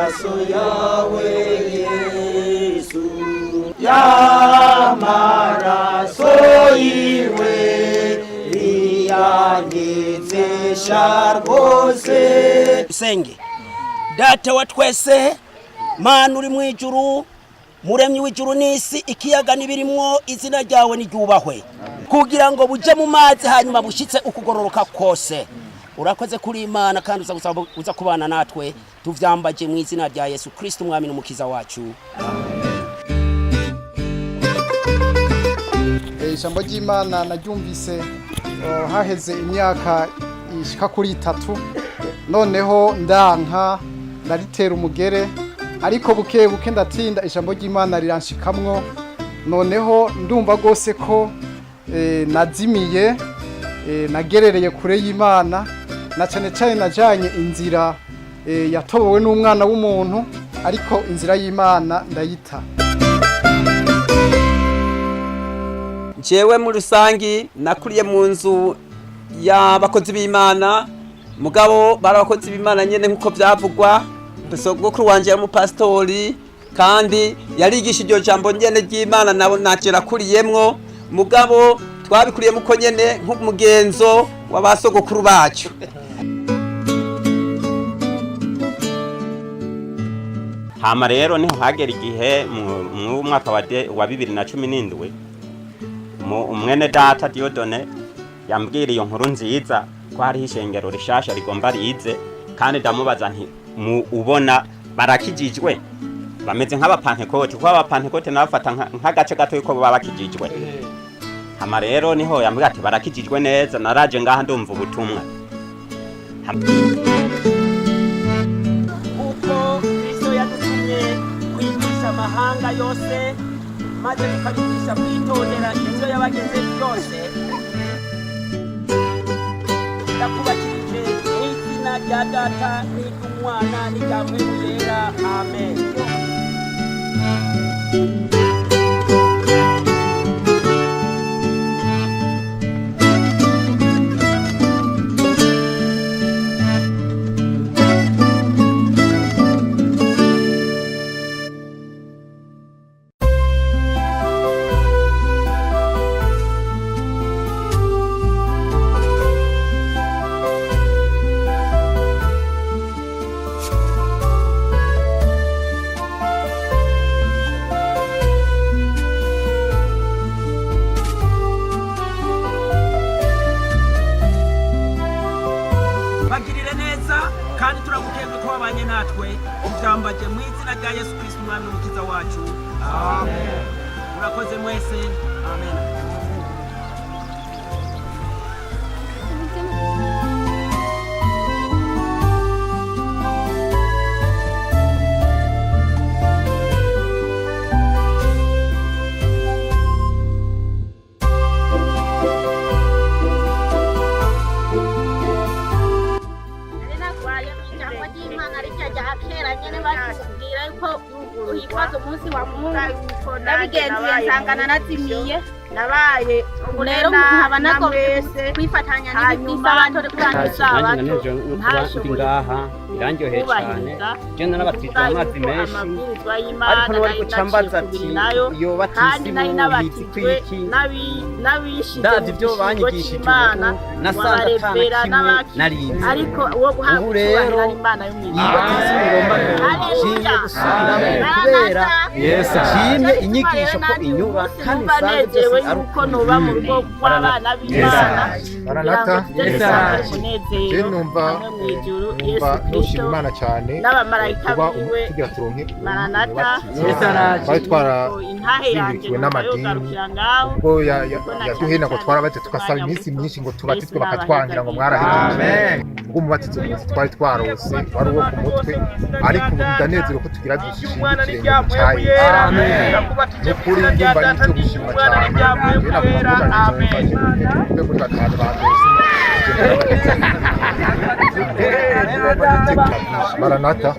Y'amaraso yawe Yesu, y'amaraso yiwe riyanyezesha rwose. Usenge. Data wa twese, Mana uri mu ijuru, muremyi w'ijuru n'isi, ikiyaga n'ibirimwo, izina ryawe niryubahwe, kugira ngo buje mu mazi hanyuma bushitse ukugororoka kose. Urakoze kuri Imana, kandi uza kubana natwe. Tuvyambaje mu izina rya Yesu Kristo, umwami n'umukiza wacu. Ijambo ry'Imana naryumvise haheze imyaka ishika kuri 3. Noneho ndanka, ndaritera umugere, ariko buke buke ndatinda, ijambo ry'Imana riranshikamwo. Noneho ndumva rwose ko nazimiye, nagerereye kure y'Imana, na cyane cyane najanye inzira yatobowe n'umwana w'umuntu, ariko inzira y'Imana ndayita. Jewe muri rusangi nakuriye mu nzu y'abakozi b'Imana, mugabo bari abakozi b'Imana nyene nk'uko byavugwa. Sogokuru wanje yari umupasitori kandi yarigisha iryo jambo nyene ry'Imana, nabo ntacyo nakuriyemwo, mugabo twabikuriyemo uko nyene nk'umugenzo w'abasogokuru bacu. Hama rero niho hagera igihe mu mwaka wa 2017, umwene data Diodone yambwira iyo nkuru nziza ko hariho ishengero rishasha rigomba rize, kandi ndamubaza nti: "Mu ubona barakijijwe, bameze nk'abapantekote?" Kuko abapantekote nabafata nk'agace gato yuko baba bakijijwe. Hama rero niho yambwira ati: "Barakijijwe neza." Naraje ngaha ndumva ubutumwa. Kuko Kristo yadutumye kwigisha amahanga yose, maze tukabigisha kwitondera ibyo yabageze byose, ndakubakirije mu izina rya Data n'iry'Umwana n'irya Mpwemu Yera. Amen. Bagirire neza, kandi turagukenga ko wabanye natwe. Tubyambaje mu izina rya Yesu Kristo, umwami n'umukiza wacu. Amen. Murakoze mwese. Amen. Nari narwaye mu ijambo ry'Imana rirya rya kera nyene, batubwira yuko uhimbaza umunsi wa Mungu. Ndabigenzuye nsanga narazimiye. Nabaye Ubu rero nkaba nagombye kwifatanya n'ibi by'isabato kugira ngo Nanjye isabato nanejejwe no kuba ndi ngaha, birandyoheye cyane. Je narabatijwe amazi menshi, amabwirizwa y'Imana ariko n'uwari nari guca mbaza naciye ati kubiri nayo, iyo kandi nari batisi nabatijwe kwiki, n'abishize ndavye mu ivyo gishingo banyigishije c'Imana, ubu nasanze atana abarevera kimwe n'abaki, narinzi. ariko uwo guhabwa Ubu rero icyubahiro ari Imana yo iyi mw'ijuru. batisi ngomba nshimye gusubiramo, kubera nshimye inyigisho ko inyuba, kandi Numva nsanze byose nezerewe ari yuko noba mu rugo rw'abana b'Imana, kugira ngo Maranatha. tujye dusangire umunezero Je numva hamwe mu ijuru, numva Yesu nushima Kristo Imana cyane n'abamarayika kuba biwe. tugira turonke Maranatha. umubatizo. Twari Intahe yanjye twarazindukiwe numva n'amadini, yogarukira ngaho, ubwo kuko na yaduhena ngo cyane twarabatse, cyane tugasaba umwanya iminsi muto. myinshi ngo tubatizwe, Yesu bakatwangira ngo n'abahezagiye. mwarahejeje. Ubwo umubatizo munsi twari twarose wari uwo ku mutwe, ariko ubu ndanezerewe ko tugira dushinga ikirenge mu cya Yesu. Ni ukuri ndumva ari ibyo gushima cyane. Jewe naguma mvuga nti numva mve muri batanu ba mbere. Maranatha.